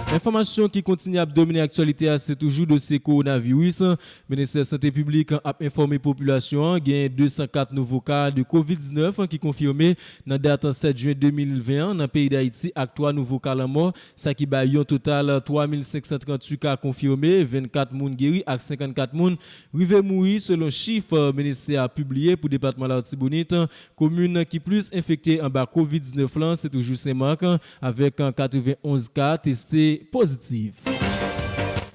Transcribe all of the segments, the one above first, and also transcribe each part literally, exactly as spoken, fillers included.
Enfòmasyon ki kontinye ap domine aktyalite a, se toujou dosye kowonaviris. Ministè Sante Piblik ap enfòme popilasyon an, gen de san kat nouvo ka de kovid diznèf ki konfime nan dat sèt jen de mil ven an nan peyi Dayiti ak twa nouvo ka lanmò, sa ki bay yon total twa mil senk san tranntuit ka konfime, vennkat moun geri ak senkannkat moun rive mouri, selon chif ministè a pibliye pou depatman Latibonit. Komin ki plis enfekte anba kovid diznèf lan se toujou Senmak, avèk katrevenonz ka teste pozitif.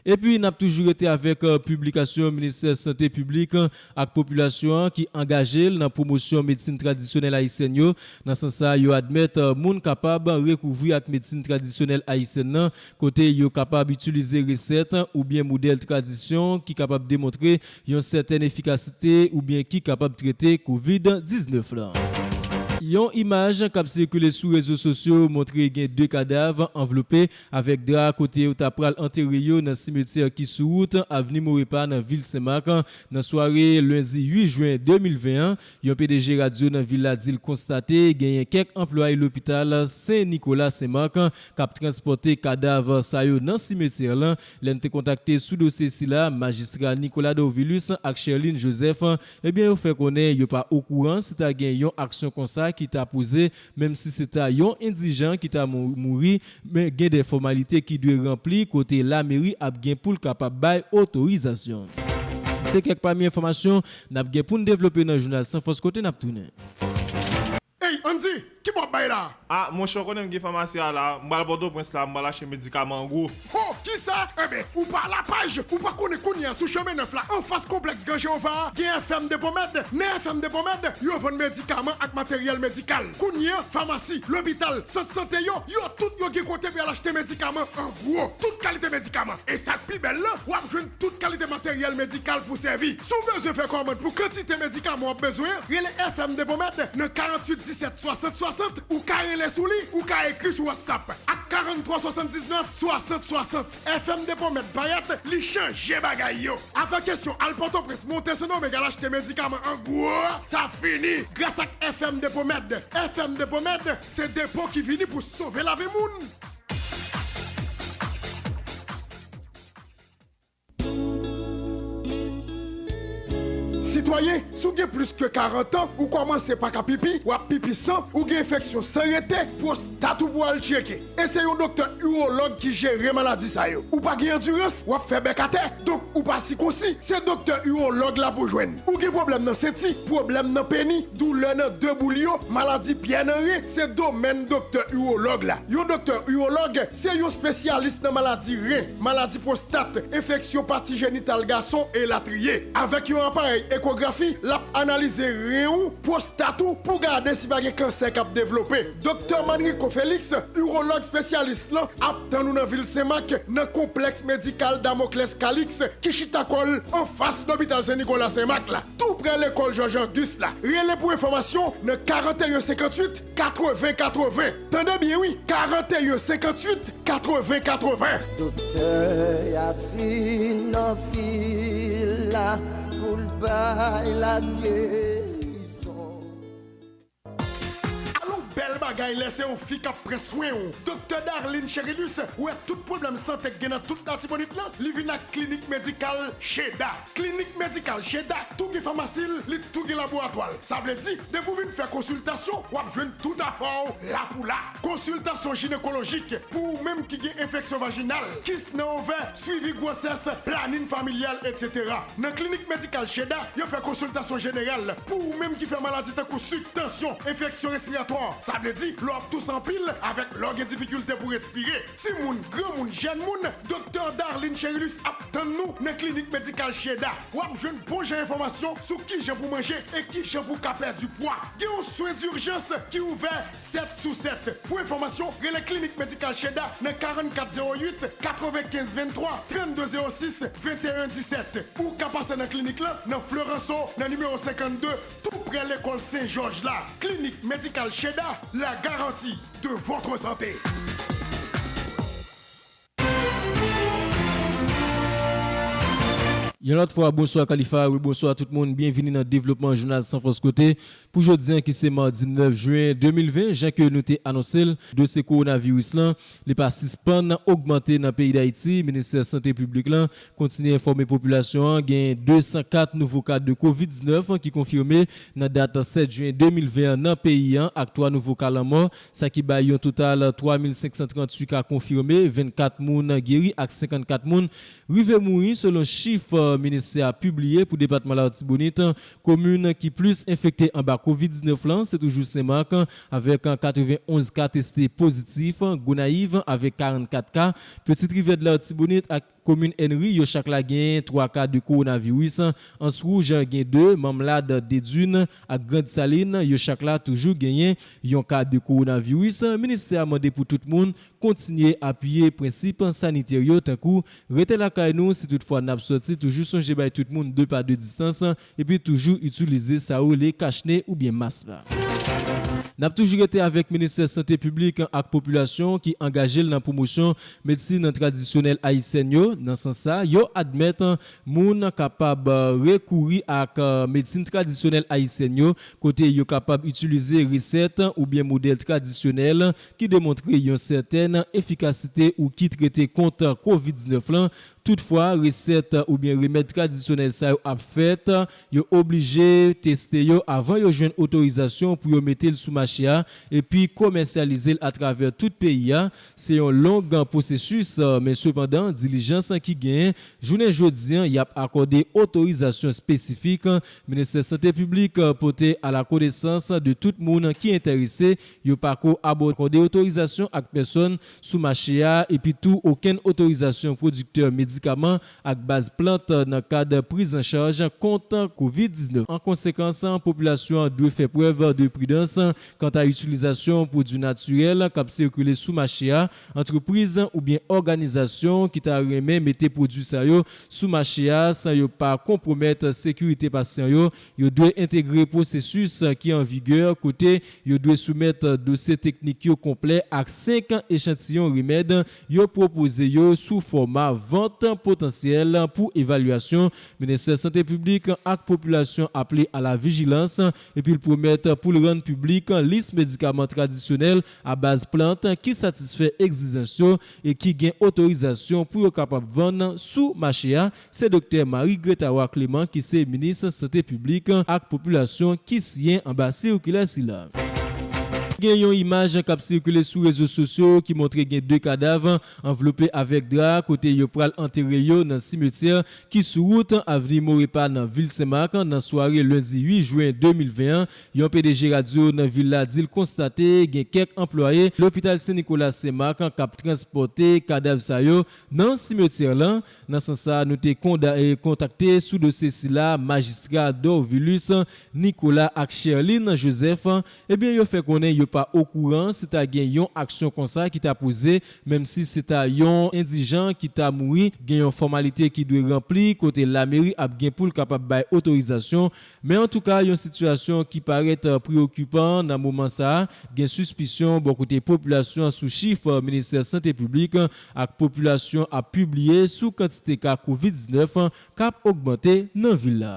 Epi, n ap toujou rete avèk, eh, piblikasyon Ministè Sante Piblik, eh, ak Popilasyon an ki angaje l nan pwomosyon medsin tradisyonèl ayisyèn yo. Nan sans sa, yo admèt, eh, moun kapab rekouvri ak medsin tradisyonèl ayisyèn nan, kote yo kapab itilize resèt oubyen modèl tradisyon ki kapab demontre yon sètèn efikasite oubyen ki kapab trete kovid diznèf lan. Yon imaj k ap sikile sou rezo sosyo montre gen de kadav anvlope avèk dra kote yo ta pral antere yo nan simetyè ki sou wout Avni Morepa nan vil Senmak. Nan sware lendi uit jen de mil ven an, yon P D G radyo nan vil la di l konstate genyen kèk anplwaye lopital Sen Nikola Senmak k ap transpòte kadav sa yo nan simetyè lan. Lè n te kontakte sou dosye sila, majistra Nicolas Dorvilus ak Sherline Joseph, ebyen, yo fè konnen yo pa okouran si ta gen yon aksyon konsa ki ta poze, menm si se ta yon endijan ki ta mou-, mouri, men gen de fòmalite ki dwe ranpli kote lameri ap gen pou l kapab bay otorizasyon. Se kèk pami enfòmasyon n ap gen pou n devlope nan jounal San Fòs kote n ap tounen. Ey, Andy, ki bò w bay la? Ah, monchè, w konnen m gen famasi a la, m pral Pòtoprens la, m pral achte medikaman an gwo. Ho, kisa? Enben, ou pa Lapaj, ou pa konnen kounye a sou Chemen Nèf la, anfas konplèks Gran Jewova a, gen F M de Pwomèd. Nan F M de Pwomèd, yo vann medikaman ak materyèl medikal. Kounye a, famasi, lopital, sant sante yo, yo tout yo gen kote pou y al achte medikaman an gwo. Tout kalite medikaman. E sa k pi bèl lan, w ap jwenn tout kalite materyèl medikal pou sèvi. Si w bezwen fè kòmand pou kantite medikaman w ap bezwen an, rele F M de Pwomèd nan karanntuit disèt swasant swasant, ou ka rele sou li, ou ka ekri sou WhatsApp ak karannntwa swasanndiznèf swasant swasant. F M de Pwomèd parèt, li chanje bagay yo. Afè kesyon al Pòtoprens, monte Sendomeng al achte medikaman an gwo, sa fini. Gras ak F M de Pwomèd. F M de Pwomèd, se depo ki vini pou sove lavi moun. Sitwayen, si w gen plis ke karant an, ou kòmanse pa ka pipi, w ap pipi san, ou gen enfeksyon san rete, pwostat ou pou al tcheke. E se yon doktè iwològ ki jere maladi sa yo. Ou pa gen andirans, w ap fè bèk atè, donk ou pa sikonsi. Se doktè iwològ la pou jwenn. Ou gen pwoblèm nan senti, pwoblèm nan peni, doulè nan de boul yo, maladi pyè nan ren, se domèn doktè iwològ la. Yon doktè iwològ se yon espesyalis nan maladi ren, maladi pwostat, enfeksyon pati jenital gason, elatriye. Avèk yon aparèy ekografi, l ap analize ren ou, pwostat ou, pou gade si pa gen kansè k ap devlope. Doktè Manrico Félix, iwològ espesyalis lan, ap tann ou nan vil Senmak, nan konplèks medikal Damoclès Calix, ki chita kò l anfas lopital Sen Nikola Senmak la, tou prè lekòl Jòj Ogis la. Rele pou enfòmasyon nan karanteyen senkanntuit katreven katreven. Tande byen wi, karanteyen senkanntuit katreven katreven. Doktè a vin nan vil la pou l bay la gerizon. Alon bèl bagay lè se yon fi k ap pran swen w. Doktè Darline Cherilus wè tout pwoblèm sante k gen nan tout Latibonit lan, li vin ak klinik medikal Cheda. Klinik medikal Cheda tou gen famasi l, li tou gen laboratwa l. Sa vle di, depi w vin fè konsiltasyon, w ap jwenn tout afè w la pou la. Konsiltasyon jinekolojik pou ou menm ki gen enfeksyon vajinal, kis nan ovè, swivi gwosès, planin familyal, etsetera. Nan klinik medikal Cheda, yo fè konsiltasyon jeneral pou ou menm ki fè maladi tankou sik, tansyon, enfeksyon respiratwa. Sa vle di, lè w ap touse anpil, avèk lè w gen difikilte pou respire. Timoun, granmoun, jèn moun, Doktè Darline Cherilus ap tann nou nan klinik medikal Cheda. W ap jwenn bon jan enfòmasyon sou kijan pou manje e kijan pou ka pèdi pwa. Gen yon swen dijans ki ouvè sèt sou sèt. Pou enfòmasyon, rele klinik medikal Cheda nan karannkat zewo uit katrevenkenz venntwa, trannde zewo sis, venteyen disèt. Ou ka pase nan klinik lan nan Floranso, nan nimewo senkannde, tou prè lekòl Sen Jòj la. Klinik medikal Cheda, la garantie de votre santé. Yon lòt fwa, bonswa Kalifa, wi, bonswa tout moun. Byenvini nan devlopman jounal San Fòs Kote pou jodi an ki se madi nèf jen de mil ven. Jan ke nou te anonse l, dosye kowonaviris lan, li pa sispann ogmante nan peyi Dayiti. Ministè Sante Piblik lan kontinye enfòme popilasyon an, gen de san kat nouvo ka de kovid diznèf ki konfime nan dat sèt jen de mil ven an nan peyi an, ak twa nouvo ka lanmò, sa ki bay yon total twa mil senk san tranntuit ka konfime, vennkat moun geri ak senkannkat moun rive mouri, selon chif, euh, ministè a pibliye pou depatman Latibonit. Komin ki plis enfekte anba kovid diznèf lan, se toujou Senmak, avèk katrevenonz ka teste pozitif, Gonayiv avèk karannkat ka, Petit Rivière de l'Artibonite ak komin Ènri, yo chak la gen twa ka de kowonaviris. Ans Wouj gen de, Manmlad, Dedin ak Grand Salin, yo chak la toujou genyen yon ka de kowonaviris. Ministè a mande pou tout moun kontinye apiye prensip sanitè yo, tankou rete lakay nou, si toutfwa n ap sòti, toujou sonje bay tout moun de pa de distans, epi toujou itilize sa yo rele kachne oubyen mas la. N ap toujou rete avèk Ministè Sante Piblik ak Popilasyon ki angaje l nan pwomosyon medsin tradisyonèl ayisyèn yo. Nan sans sa, yo admèt moun kapab rekouri ak medsin tradisyonèl ayisyèn yo, kote yo kapab itilize resèt oubyen modèl tradisyonèl ki demontre yon sètèn efikasite ou ki trete kont kovid diznèf lan. Toutfwa, resèt oubyen remèd tradisyonèl sa yo ap fèt, yo oblije teste yo avan yo jwenn otorizasyon pou yo mete l sou mache a epi komèsyalize l atravè tout peyi a. Se yon long pwosesis, men sepandan, dilijans ki genyen, jounen jodi an, y ap akòde otorizasyon espesifik. Ministè Sante Piblik pote a la konesans de tout moun ki enterese, yo pako abòde otorizasyon ak pèsòn sou mache a, epi tou okenn otorizasyon pwodiktè medikaman ak baz plant nan kad priz an chaj kont kovid diznèf. An konsekans, popilasyon an dwe fè prèv de pridans kanta itilizasyon pwodui natirèl k ap sikile sou mache a. Antrepriz oubyen òganizasyon ki ta renmen mete pwodui sa yo sou mache a san yo pa konpwomèt sekirite pasyan yo, yo dwe entegre pwosesis ki an vigè, kote yo dwe soumèt dosye teknik yo konplè ak senk echantiyon remèd yo pwopoze yo sou fòma vant potansyèl pou evalyasyon. Ministè Sante Piblik ak Popilasyon aple a la vijilans, epi l pwomèt pou l rann piblik lis medikaman tradisyonèl a baz plant ki satisfè egzijans yo e ki gen otorizasyon pou yo kapab vann sou mache a. Se Doktè Marie Gretaroy Clément, ki se minis Sante Piblik ak Popilasyon, ki siyen anba sikilè sila. Gen yon imaj k ap sikile sou rezo sosyo ki montre gen de kadav anvlope avèk dra, kote yo pral antere yo nan simetyè ki sou wout Avni Morepa nan vil Senmak, nan sware lendi uit jen de mil ven an. Yon P D G radyo nan vil la di l konstate gen kèk anplwaye lopital Sen Nikola Senmak k ap transpòte kadav sa yo nan simetyè lan. Nan sans sa, nou te konda-, e, kontakte sou dosye sila majistra Dorvilus Nicolas ak Sherline Joseph. Ebyen, yo fè konnen yo pa okouran si ta gen yon aksyon konsa ki ta poze, menm si se ta yon endijan ki ta mouri, gen yon fòmalite ki dwe ranpli kote lameri ap gen pou l kapab bay otorizasyon. Men antouka, yon sitiyasyon ki parèt, e, preyokipan nan moman sa a. Gen sispisyon bò kote popilasyon an sou chif, e, Ministè Sante Piblik ak Popilasyon ap pibliye sou kantite ka kovid diznèf k ap ogmante nan vil la.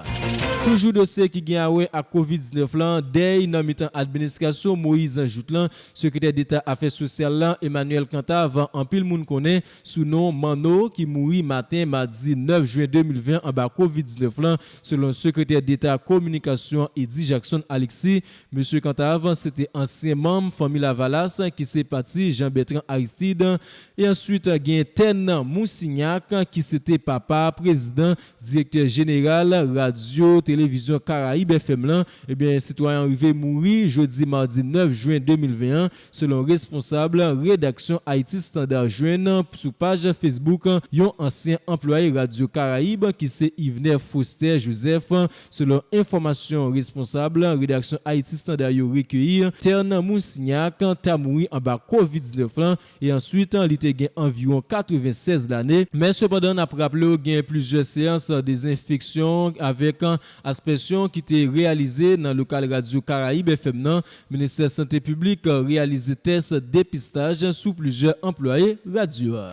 Toujou dosye ki gen a wè ak kovid diznèf lan, dèy nan mitan administrasyon Moïse Jouthe lan, Sekretè Deta Afè Sosyal lan, Emmanuel Cantave, anpil moun konnen sou non Manno, ki mouri maten madi nèf jen de mil ven anba kovid diznèf lan, selon Sekretè Deta Kominikasyon Eddy Jackson Alexis. Mesye Cantave se te ansyen manm Fanmi Lavalas, ki se pati Jean Bertrand Aristide. E answit, gen Tern Moussignac, ki se te papa prezidan, direktè jeneral Radyo Televizyon Karayib, F M, lan. Ebyen, sitwayen an rive mouri jodi madi nèf jen de mil ven an, selon responsab redaksyon Haïti Standard jwenn sou paj Facebook yon ansyen anplwaye Radyo Karayib, ki se Yvener Foster Joseph. Selon enfòmasyon responsab redaksyon Haïti Standard yo rekeyi, Tern Moussignac ta mouri anba kovid diznèf lan, e answit, li te gen anviwon katreven sèz lane. Men sepandan, n ap raple w, gen plizyè seyans dezenfeksyon avèk aspeksyon ki te reyalize nan lokal Radyo Karayib F M nan. Ministè Sante Piblik reyalize tès depistaj sou plizyè anplwaye radyo a.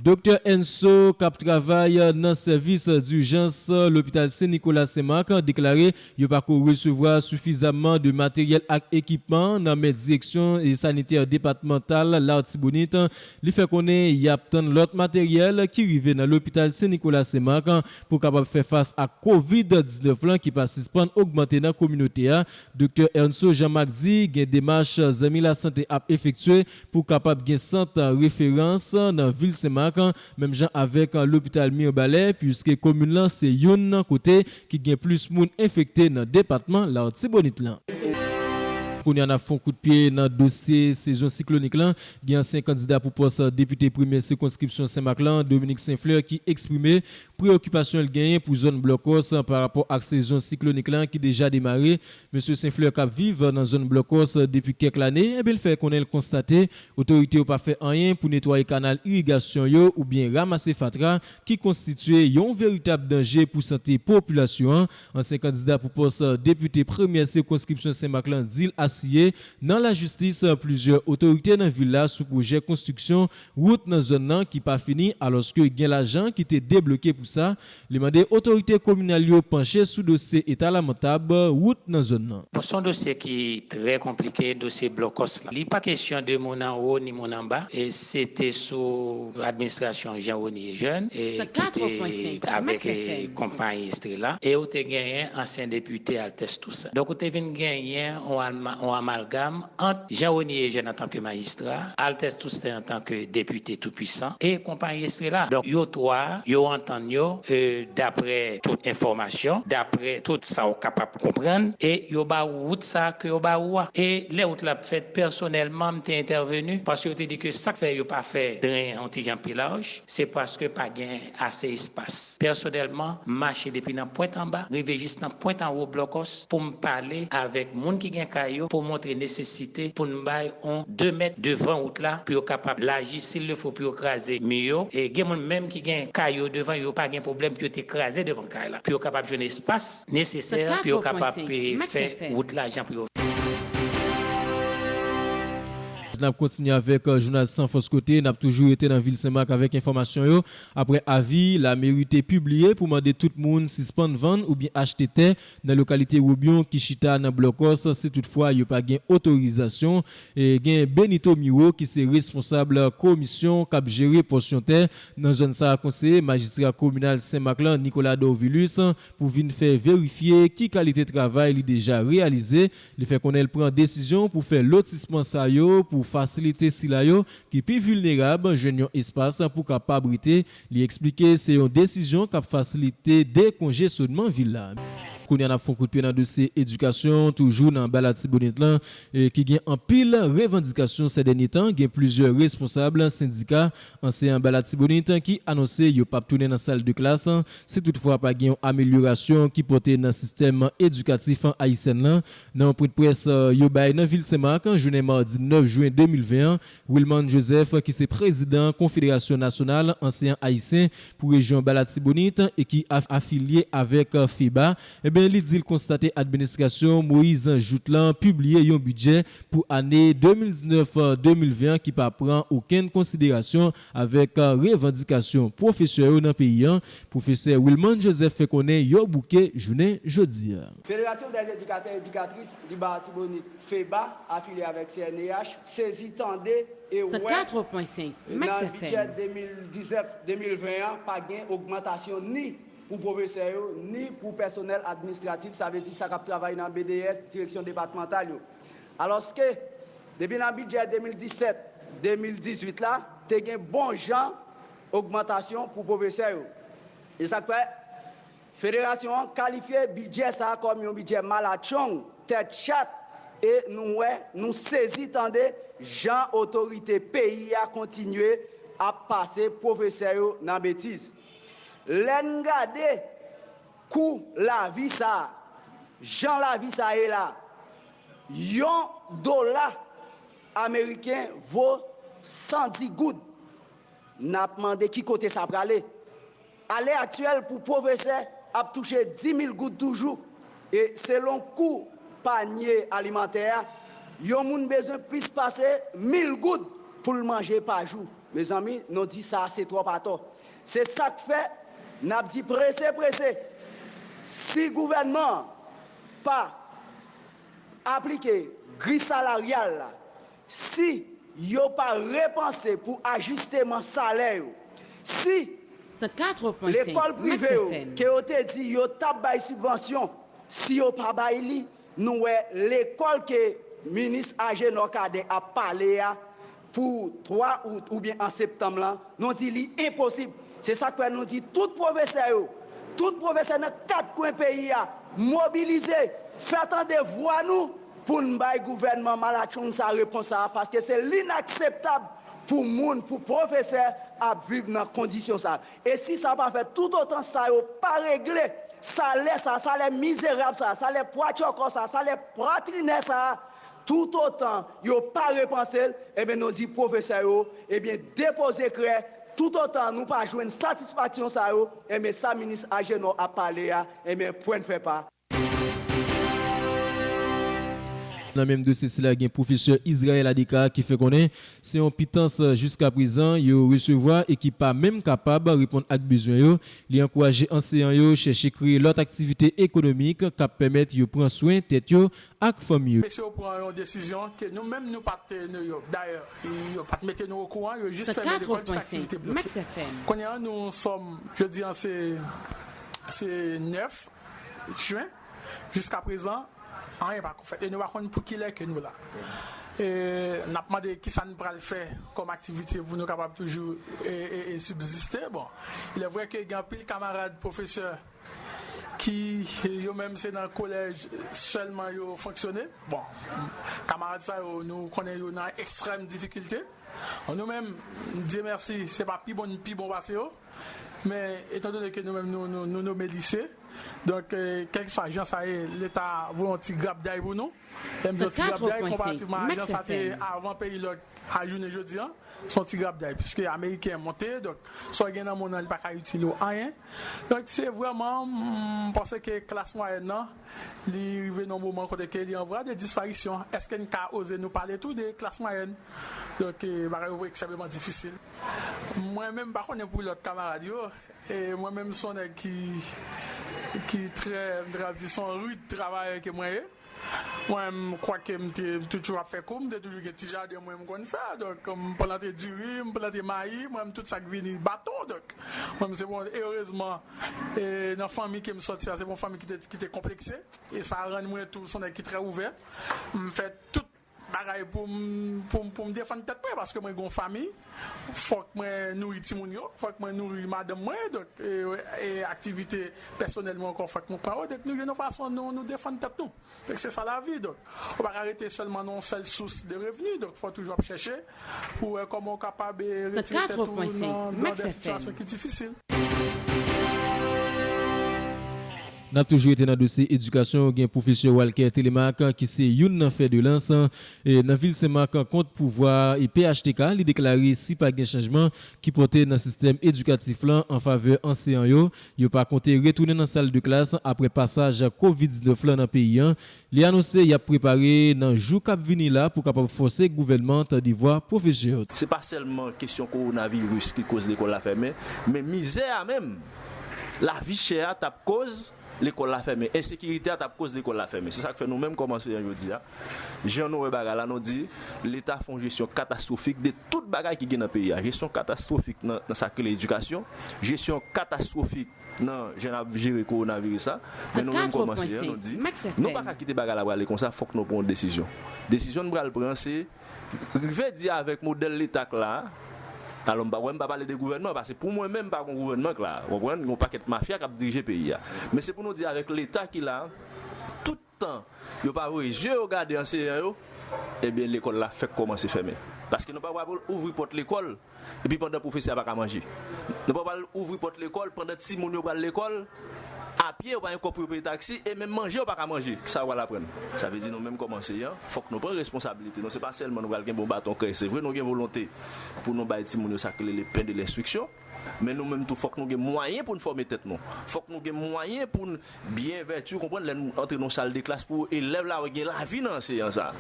Doktè Enso, k ap travay nan sèvis dijans lopital Sen Nikola Sen Mak, deklare yo pa ko resevwa sifizamman de materyèl ak ekipman nan men direksyon e sanitè depatmantal Latibonit. Li fè konnen y ap tann lòt materyèl ki rive nan lopital Sen Nikola Sen Mak pou kapab fè fas ak kovid diznèf lan ki pa sispann ogmante nan kominote a. Doktè Ernso Jean Marc di gen demach zanmi lasante ap efektye pou kapab gen sant referans nan vil Sen Mak, menm jan avèk lopital Mibalè, piske komin lan se youn nan kote ki gen plis moun enfekte nan depatman Latibonit lan. Kounye a, n ap fè yon kout pye nan dosye sezon siklonik lan. Gen ansyen kandida pou pòs depite premyè sikonskripsyon Sen Mak lan, Dominique Saint-Fleur, ki eksprime preyokipasyon l genyen pou zòn Blòkòs pa rapò ak sezon siklonik lan ki deja demare. Mesye Saint-Fleur, k ap viv nan zòn Blòkòs depi kèk lane, enben, l fè konnen l konstate otorite yo pa fè anyen pou netwaye kanal irigasyon yo oubyen ranmase fatra ki konstitye yon veritab danje pou sante popilasyon an. Ansyen kandida pou pòs depite premyè sikonskripsyon Sen Mak lan di l asiye nan lajistis plizyè otorite nan vil la sou pwojè konstriksyon wout nan zòn nan ki pa fini, alòske gen lajan ki te debloke pou sa. Li mande otorite kominal yo panche sou dosye eta lamantab wout nan zòn nan. Bon, se yon dosye ki trè konplike, dosye Blòkòs la. Li pa kesyon de moun anwo ni moun anba, e se te sou administrasyon Jean Rony Eugène, e ki te avèk, e, konpayi Estrela, e ou te genyen ansyen depite Altès Toussaint. Donk, ou te vin genyen yon ama-, yon amalgam ant Jean Rony Eugène antanke majistra, Altès Toussaint antanke depite toupwisan, e konpayi Estrela. Donk, yo twa, yo antann yo, e, daprè tout enfòmasyon, daprè tout sa w kapab konprann, e yo ba ou wout sa ke yo ba ou a. E lè wout la ap fèt, pèsonèlman, m te entèveni, paske yo te di ke sa k fè yo pa fè dren yon ti jan pi laj, se paske pa gen ase espas. Pèsonèlman, m mache depi nan pwent anba, rive jis nan pwent anwo Blòkòs, pou m pale avèk moun ki gen kay yo, pou montre nesesite pou n bay yon de mèt devan wout la, pou yo kapab laji, s'il le faut, pou yo kraze mi yo. E gen moun menm ki gen kay yo devan, yo pa gen pwoblèm pou yo te kraze devan kay la, pou yo kapab jwenn espas nesesè, pou yo kapab, e, fè wout la jan pou yo. N ap kontinye avèk, e, jounal San Fòs Kote. N ap toujou rete nan vil Sen Mak avèk enfòmasyon yo. Apre avi lameri te pibliye pou mande tout moun sispann vann oubyen achte tè nan lokalite Wobyon ki chita nan Blòkòs, si toutfwa yo pa gen otorizasyon. E gen Benito Miro ki se responsab komisyon k ap jere pòsyon tè nan zòn sa a, konseye majistra kominal Sen Mak lan, Nicolas Dorvilus, pou vin fè verifye ki kalite travay li deja reyalize. Li fè konnen l pran desizyon pou fè lotisman sa yo pou fasilite sila yo ki pi vilnerab jwenn yon espas pou kapab rete. Li eksplike se yon desizyon k ap fasilite dekonjesyonman vil la. Kounye a, n ap fè yon kout pye nan dosye edikasyon, toujou nan anba Latibonit lan, e ki gen anpil revandikasyon sè dènye tan. Gen plizyè responsab sendika anseyan anba Latibonit ki anonse yo p ap tounen nan sal de klas si toutfwa pa gen yon amelyorasyon ki pote nan sistèm edikatif ayisyen lan. Nan yon pwennprès, e, yo bay nan vil Sen Mak, jounen madi nèf jen de mil ven an, Wilman Joseph, ki se prezidan Konfederasyon Nasyonal Anseyan Ayisyen pou rejyon Ba Latibonit e ki af-, afilye avèk, e, feba, enben, li di l konstate administrasyon Moïse Jouthe lan pibliye yon bidjè pou ane de mil diznèf, e, de mil ven an ki pa pran okenn konsiderasyon avèk, e, revandikasyon pwofesè yo nan peyi an. Pwofesè Wilman Joseph fè konnen yo bouke jounen jodi a. Fédération des éducateurs et éducatrices du Ba Latibonit, feba, afilye avèk C N E H, sezi tande e wè nan bidjè de mil diznèf de mil ven an, pa gen ogmantasyon ni pou pwofesè yo, ni pou pèsonèl administratif, sa vle di sa k ap travay nan B D S, direksyon depatmantal yo. Alòske, depi nan bidjè de mil disèt de mil dizuit la, te gen bon jan ogmantasyon pou pwofesè yo. E sa k fè, federasyon an kalifye bidjè sa a kòm yon bidjè malatchong, tèt chat, e nou wè, nou sezi tande jan otorite peyi a kontinye ap pase pwofesè yo nan betiz. Lè n gade kou lavi sa a, jan lavi sa a ye la, yon dola ameriken vo san dis goud. N ap mande ki kote sa prale. Alè aktyèl, pou pwofesè ap touche dis mil goud toujou. E selon kou panye alimantè a, yon moun bezwen plis pase mil goud pou l manje pa jou. Mezanmi, nou di sa se twòp atò. Se sa k fè n ap di prese, prese. Si gouvènman an pa aplike gri salaryal la, si yo pa repanse pou ajisteman salè yo, si lekòl prive yo, ke yo te di yo t ap bay sibvansyon, si yo pa bay li, nou wè lekòl ke minis Agenor Cadet ap pale a pou twa out oubyen an septanm lan, nou di li enposib. Se sa k fè nou di tout pwofesè yo, tout pwofesè nan kat kwen peyi a, mobilize, fè tande vwa nou pou n bay gouvènman malatchong sa repons sa, paske se linakseptab pou moun, pou pwofesè ap viv nan kondisyon sa. E si sa pa fèt, toutotan sa yo pa regle, salè sa, salè mizerab sa, salè pwatchòkò sa, salè pwatrinè sa, toutotan yo pa repanse l, ebyen, nou di pwofesè yo, ebyen, depoze krè, toutotan nou pa jwenn satisfaksyon sa yo, ebyen, sa minis Agenor ap pale a, ebyen, pwen fè pa. Nan menm dosye sila, gen pwofesè Israël Adeka ki fè konnen se yon pitans jiskaprezan yo resevwa e ki pa menm kapab reponn ak bezwen yo. Li ankouraje anseyan yo chèche kreye lòt aktivite ekonomik k ap pèmèt yo pran swen tèt yo ak fanmi yo. Mesye yo pran yon desizyon ke nou menm nou pa t, nou, yo, dayè, yo pa t mete nou okouran, yo jis fèmen lekòl, tout aktivite bloke. Kounye a, nou sòm, jodi a, se, se nèf jen, jiskaprezan, anyen pako fèt. E nou pa konn pou kilè ke nou la. E n ap mande kisa n pral fè kòm aktivite pou nou kapab toujou e, e, e sibziste. Bon, il est vrai ke gen anpil kamarad pwofesè ki yo menm se nan kolèj sèlman yo fonksyone. Bon, kamarad sa yo, nou konnen yo nan ekstrèm difikilte. Bon, nou menm, Dye mèsi, se pa pi bon, pi bon pase yo. Men, etandone ke nou menm, nou, nou, nou nome lise, donk, eh, kèlkeswa jan sa ye, Leta voye yon ti grapyay pou nou. Lè m di yon ti grapyay, konparativman a jan sa te ye avan peyi lòk a jounen jodi a, se yon ti grapyay, piske Ameriken monte, donk, sa w gen nan mond nan, li pa ka itil ou anyen. Donk, se vrèman, m panse ke klas mwayèn nan, li rive nan yon moman kote ke li an vwa de disparisyon. Èske n ka oze nou pale tou de klas mwayèn? Donk, eh, bagay yo ekstrèmeman difisil. Mwen menm, m pa konnen pou lòt kamarad yo. E mwen menm, se yon nèg ki, ki trè, m ta ka di, se yon rid travayè ke mwen ye. Mwen, m kwake m te, m toujou ap fè kou, m te toujou gen ti jaden mwen m konn fè. Donk, m plante diri, m plante mayi, mwen, m tout sa k vini baton. Donk, mwen, m se bon, e erezman, e nan fanmi ke m sòti a, se bon fanmi ki te, ki te konplekse. E sa rann mwen tou, se yon nèg ki trè ouvè. M fè tout bagay pou m, pou m, pou m defann tèt mwen, paske mwen gon fanmi, fòk mwen nouri timoun yo, fòk mwen nouri madanm mwen, donk, e, e aktivite pèsonèl mwen ankò, fòk mwen pran yo, donk nou jwenn yon fason nou, nou defann tèt nou. Donk se sa lavi, donk ou pa ka rete sèlman nan yon sèl sous de revni, donk fò toujou ap chèche pou wè kòman ou kapab, e, retire tèt ou nan, nan de sitiyasyon ki difisil. N ap toujou rete nan dosye edikasyon, gen pwofesè Walker Telemaque ki se youn nan fè de lans, e, nan vil Senmak kont pouvwa e P H T K. Li deklare si pa gen chanjman ki pote nan sistèm edikatif lan an favè anseyan yo, yo pa konte retounen nan sal de klas apre pasaj kovid diznèf lan nan peyi an. Li anonse y ap prepare nan jou k ap vini la pou kapab fòse gouvènman tande vwa pwofesè yo. Se pa sèlman kesyon kowonaviris ki koz lekòl la fèmen, men mizè a menm, lavi chè a t ap koz lekòl la fèmen, ensekirite a t ap koz lekòl la fèmen. Se sa k fè nou menm kòm anseyan jodi a, jan nou wè bagay la, nou di Leta fè yon jesyon katastwofik de tout bagay ki gen nan peyi a. Jesyon katastwofik nan, nan sa k rele edikasyon, jesyon katastwofik nan jan n ap jere kowonaviris la. Men nou menm kòm anseyan, nou di, nou pa ka kite bagay la prale konsa, fòk nou pran yon desizyon. Desizyon n pral pran, se rive di avèk modèl Leta k la a, alò m pa, wè, m pa pale de gouvènman, paske pou mwen menm, pa gon gouvènman k la a, w konprann? Gon pakèt mafya k ap dirije peyi a. Men se pou nou di avèk Leta ki la a, tout tan yo pa voye je yo gade anseyan yo, ebyen, lekòl la fèk kòmanse fèmen. Paske nou pa pral ouvri pòt lekòl, epi pandan pwofesè a pa ka manje. Nou pa pral ouvri pòt lekòl pandan timoun yo pral lekòl, a pye, yo pa gen kòb pou yo peye taksi, e menm manje, yo pa ka manje. Sa yo pral aprann? Sa vle di nou menm kòm anseyan, fòk nou pran responsabilite nou. Se pa sèlman nou pral kenbe yon baton krèy. Se vre, nou gen volonte pou nou bay timoun yo sa k rele pen de lenstriksyon, Men nou menm tou, fòk nou gen mwayen pou n fòme tèt nou. Fòk nou gen mwayen pou n byen vèti, w konprann, lè n antre nan yon sal de klas pou elèv la wè gen lavi nan ansèyman sa.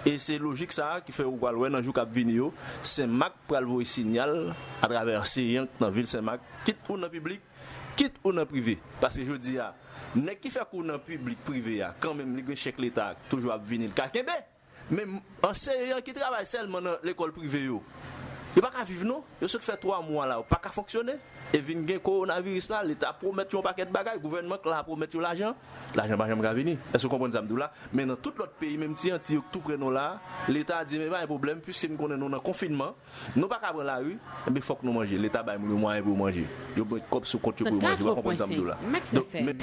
E se lojik sa a ki fè ou pral wè nan jou k ap vini yo, Senmak pral voye siyal atravè ansèyan nan vil Senmak, kit ou nan piblik, kit ou nan prive. Paske jodi a, nèg ki fè kou nan piblik, prive a, kanmenm li gen chèk leta, toujou ap vini, l ka kenbe. Men ansèyan ki travay sèlman nan lekòl prive yo, yo pa ka viv non. Yo sot fè twa mwa la, yo pa ka fonksyone. E vin gen kowonaviris la, leta pwomèt yo yon pakèt bagay, gouvènman k la pwomèt yo lajan, lajan pa janm ka vini. Èske w konprann sa m di w la? Men nan tout lòt peyi, menm ti Antiy yo k tou prè nou la, leta di, men pa gen pwoblèm, piske n konnen nou nan konfinman, nou pa ka pran lari, enben fòk nou manje. Leta bay moun yo mwayen pou yo manje. Yo met kòb sou kont yo pou yo manje. Ou pa konprann sa m di w la? Donk, men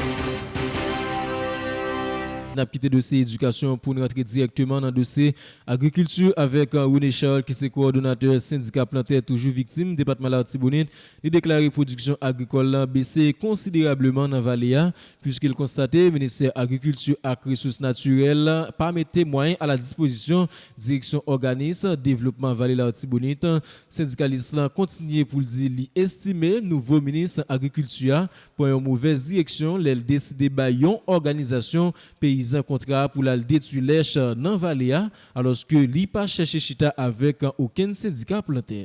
N ap kite dosye edikasyon pou n rantre dirèkteman nan dosye agrikilti avèk, euh, René Charles, ki se kowòdonatè sendika plantè toujou viktim depatman Latibonit. Li deklare pwodiksyon agrikòl lan bese konsiderableman nan vale a, piske l konstate Ministè Agrikilti ak Resous Natirèl pa mete mwayen a la dispozisyon direksyon òganis devlopman vale Latibonit. Sendikalis lan kontinye pou l di li estime nouvo minis agrikilti a pran yon movèz direksyon lè l deside bay yon òganizasyon peyizan kontra pou l al detwi lèch nan vale a, alòske li pa chèche chita avèk okenn sendika plantè.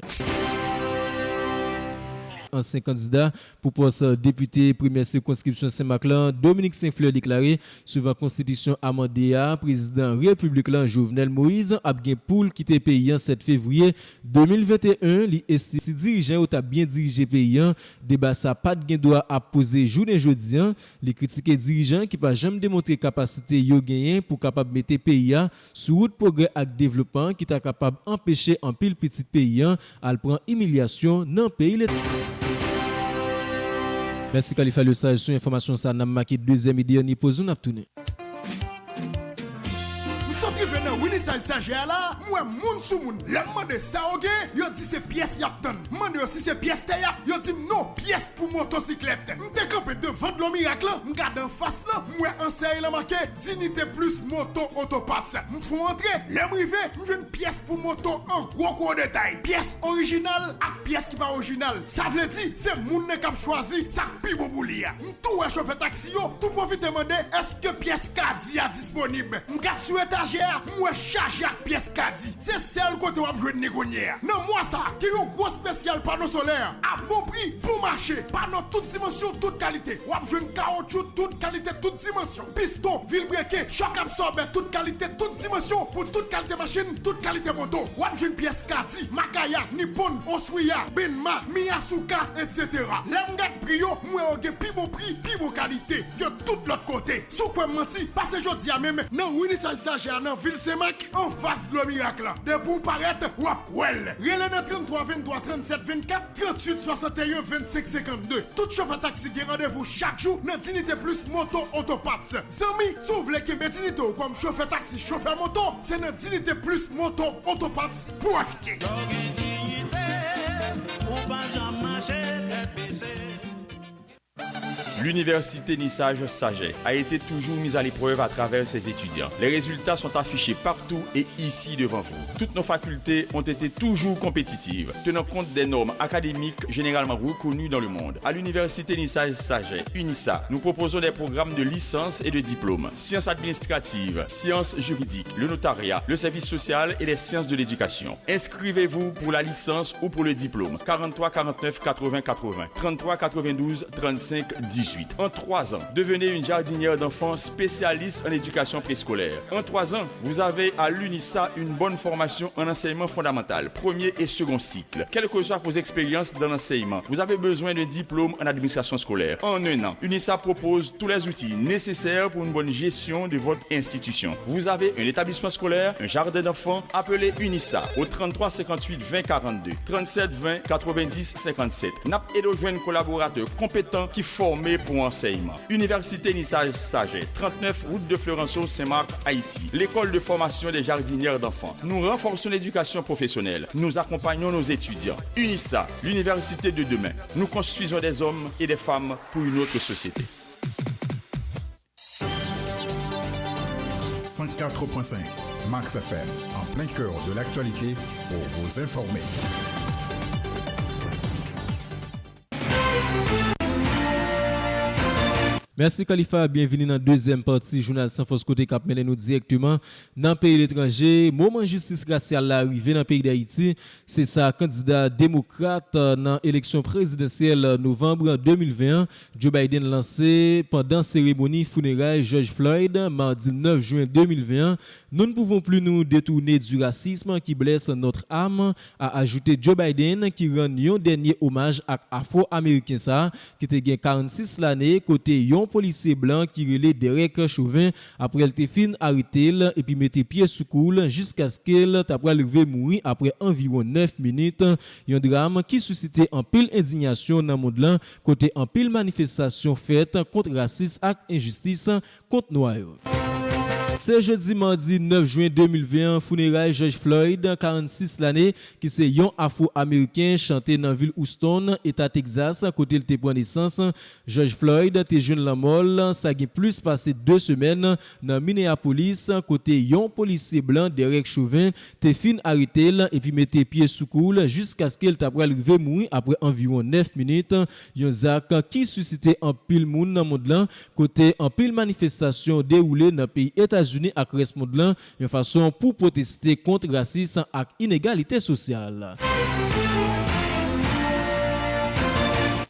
Ansyen kandida pou pòs depite premyè sikonskripsyon Senmak lan, Dominique Saint-Fleur, deklare, suivan konstitisyon amande a, prezidan repiblik lan, Jovenel Moïse, ap gen pou l kite peyi an sèt fevriye de mil venteyen. Li estime si dirijan yo t ap byen dirije peyi an, deba sa pa t gen dwa ap poze jounen jodi an. Li kritike dirijan ki pa janm demontre kapasite yo genyen pou kapab mete peyi a sou wout pwogrè ak devlopman ki ta kapab anpeche anpil pitit peyi an al pran imilyasyon nan peyi letranje. Mèsi Khalifa Lesage sou enfòmasyon sa. N ap make dezyèm e dènye poz nou, n ap tounen. M sot rive nan Winnie Size Sajè a la, m wè moun sou moun. Lè m mande sa yo gen, yo di se pyès y ap tann. M mande yo si se pyès tè y ap, yo di m non, pyès pou motosiklèt. M te kanpe devan Dlo Mirak lan, m gade anfas lan, m wè ansèy lan make Dignité Plus Moto Auto Parts. M fon antre, lè m rive, m jwenn pyès pou moto an gwo gwo detay. Pyès orijinal ak pyès ki pa orijinal. Sa vle di, se moun nan k ap chwazi sa k pi bon pou li a. M tou wè chofè taksi yo tou pwofite mande èske pyès kadi a disponib. M gad sou etajè a, m wè chaje ak pyès kadi. Se sèl kote w ap jwenn li kounye a. Nan mwa sa a, gen yon gwo espesyal pano solè a bon pri, bon mache. Pano tout dimansyon, tout kalite. W ap jwenn kawotchou tout kalite, tout dimansyon. Piston, vilbreke, chòk absòbè tout kalite, tout dimansyon, pou tout kalite machin, tout kalite moto. W ap jwenn pyès kadi, Makaya, Nippon, Oswiya, Benma, Miyasuka, etsetera. Lè m gad pri yo, m wè yo gen pi bon pri, pi bon kalite ke tout lòt kote. Si w kwè m manti, pase jodi a menm nan Winnie Size Sajè a nan vil Senmak, anfas Dlo Mirak lan. Depi w parèt, w ap wè l. Rele nan tranntwa venntwa trannsèt vennkat, trantuit swasanteyen vennsenk senkannde. Tout chofè taksi gen randevou chak jou nan Dignité Plus Moto Auto Parts. Zanmi, si w vle kenbe diyite w kòm chofè taksi, chofè moto, se nan Dignité Plus Moto Auto Parts pou w achte. Lè w gen diyite, ou pa janm mache tèt bese. L'université Nisage Sagesse a été toujours mise à l'épreuve à travers ses étudiants. Les résultats sont affichés partout et ici devant vous. Toutes nos facultés ont été toujours compétitives, tenant compte des normes académiques généralement reconnues dans le monde. À l'université Nisage Sagesse, UNISA, nous proposons des programmes de licence et de diplôme, sciences administratives, sciences juridiques, le notariat, le service social et les sciences de l'éducation. Inscrivez-vous pour la licence ou pour le diplôme. Quarante-trois quarante-neuf quatre-vingts quatre-vingts, trente-trois quatre-vingt-douze trente-cinq dix-huit. En trois ans, devenez une jardinière d'enfants spécialiste en éducation préscolaire. En trois ans, vous avez à l'UNISA une bonne formation en enseignement fondamental, premier et second cycle. Quelles que soient vos expériences dans l'enseignement, vous avez besoin d'un diplôme en administration scolaire. En un an, UNISA propose tous les outils nécessaires pour une bonne gestion de votre institution. Vous avez un établissement scolaire, un jardin d'enfants, appelez UNISA au trente-trois cinquante-huit vingt quarante-deux, trente-sept vingt quatre-vingt-dix cinquante-sept. N ap ede w jwenn kolaboratè konpetan ki fòme pou ansèyman. Université Nisage Sagesse, trente-neuf route de Florenceau, Saint-Marc, Haïti. L'école de formation des jardinières d'enfants. Nous renforçons l'éducation professionnelle. Nous accompagnons nos étudiants. UNISA, l'université de demain. Nous construisons des hommes et des femmes pour une autre société. Cent quatre point cinq Max F M, en plein cœur de l'actualité, pour vous informer. Mèsi Khalifa, byenvini nan dezyèm pati jounal San Fòs Kote k ap mennen nou dirèkteman nan peyi letranje. Moman jistis rasyal la rive nan peyi Dayiti. Se sa kandida demokrat nan eleksyon prezidansyèl novanm de mil ven an, Joe Biden, lanse pandan seremoni fineray George Floyd, madi nèf jen de mil ven an. Nous ne pouvons plus nous détourner du racisme qui blesse notre âme, a ajoute Joe Biden, ki rann yon dènye omaj ak Afwo-Ameriken sa a ki te gen karannsis lane, kote yon polisye blan ki rele Derek Chauvin, apre l te fin arete l epi mete pye sou kou l jiskaske l ta pral rive mouri apre anviwon nèf minit. Yon dram ki sisite anpil endiyasyon nan mond lan, kote anpil manifestasyon fèt kont rasis ak enjistis kont nwa yo. Se jodi madi nèf jen de mil ven an, fineray George Floyd, karannsis lane, ki se yon Afwo-Ameriken, chante nan vil Houston, eta Texas, kote l te pran nesans. George Floyd te jwenn lanmò l, sa gen plis pase de semèn, nan Minneapolis, kote yon polisye blan, Derek Chauvin, te fin arete l epi mete pye sou kou l jiskaske l ta pral rive mouri apre anviwon nèf minit. Yon zak ki sisite anpil moun nan mond lan, kote anpil manifestasyon dewoule nan peyi Etazini ak rès mond lan, yon fason pou pwoteste kont rasis ak inegalite sosyal.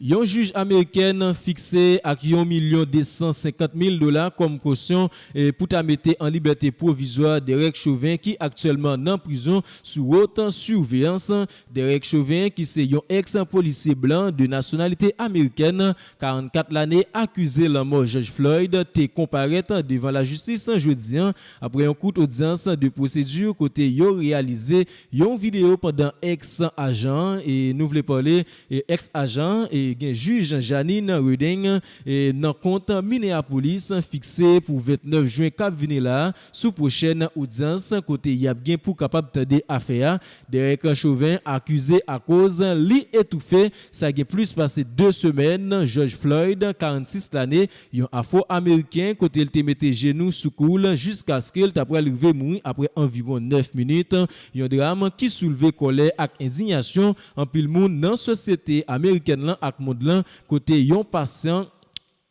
Yon jij amerikèn fikse ak yon milyon de san senkant mil dola kòm kosyon, e, pou ta mete an libète pwovizwa Derek Chauvin, ki aktyèlman nan prizon sou wot siveyans. Derek Chauvin, ki se yon èks polisye blan de nasyonalite amerikèn, karannkat lane, akize lanmò George Floyd, te konparèt devan lajistis jodi a, apre yon kout odyans de pwosedi kote yo reyalize yon videyo pandan èks ajan, e nou vle pale, e èks ajan, e gen jij Janine Reding, e nan kont Minneapolis, fikse pou vennèf jen k ap vini la a, sou pwochèn odyans kote y ap gen pou kapab tande afè a. Derek Chauvin akize akoz li etoufe, sa gen plis pase de semèn, George Floyd, karannsis lane, yon Afwo-Ameriken, kote l te mete jenou sou kou l jiskaske l ta pral rive mouri apre anviwon nèf minit. Yon dram ki soulve kòlè ak endiyasyon anpil moun nan sosyete amerikèn lan ak mond lan, kote yon pasyan,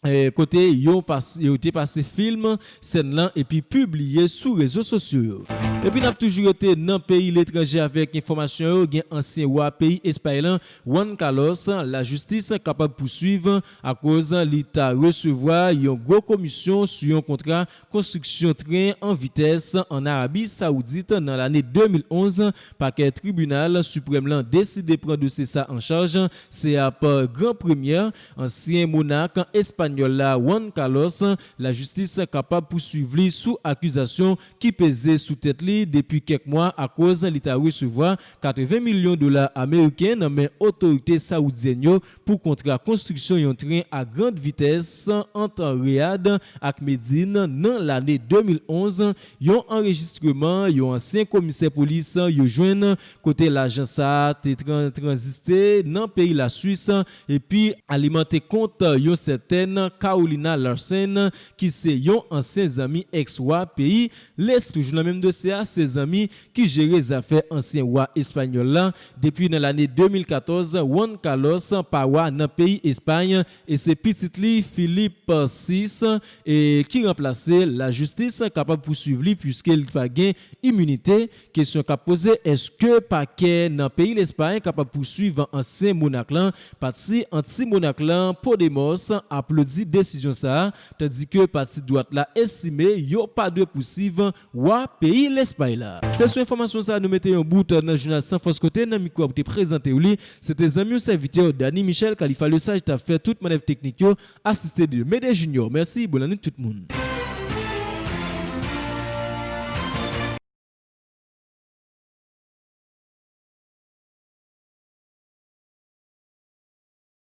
eh, kote yon pas-, yo te pase fim sèn lan epi pibliye sou rezo sosyo yo. Epi n ap toujou rete nan peyi letranje avèk enfòmasyon yo, gen ansyen wa peyi Espay lan, Juan Carlos, lajistis kapab pouswiv akoz li ta resevwa yon gwo komisyon sou yon kontra konstriksyon tren an vitès an Arabi Sawoudit nan lane de mil onz. Pakè Tribinal Siprèm lan deside pran dosye sa an chaj. Se ap gran premyè ansyen monak espanyòl la, Juan Carlos, lajistis kapab pouswiv li sou akizasyon ki peze sou tèt li depi kèk mwa akoz li ta resevwa katreven milyon dola ameriken nan men otorite saoudyèn yo pou kontra konstriksyon yon tren a grand vitès ant Riyad ak Medin nan lane de mil onz. Yon anrejistreman yon ansyen komisè polis yo jwenn kote lajan sa a te tran-, tranzite nan peyi Laswis epi alimante kont yon sètèn Carolina Larsen, ki se yon ansyen zanmi èks-wa peyi Lespay. Toujou nan menm dosye a, se zanmi ki jere zafè ansyen wa espanyòl la depi nan lane de mil katòz, Juan Carlos pa wa nan peyi Espay, e se pitit li, Philip sis, e ki ranplase l. Lajistis kapab pouswiv li piske li pa gen iminite. Kesyon k ap poze, èske pakè nan peyi Lespay kapab pouswiv ansyen monak lan? Pati anti-monak lan, Podemos, aplodi desizyon sa a, tandike pati dwat la estime yo pa dwe pouswiv wa peyi Lespay la. Se sou enfòmasyon sa a nou mete yon bout nan jounal San Fòs Kote. Nan mikwo a pou te prezante w li, se te zanmi w, sèvitè w, Dany Michel. Khalifa Lesage t ap fè tout mannèv teknik yo, asiste de Mede Junior. Mèsi, bòn lannwit tout moun.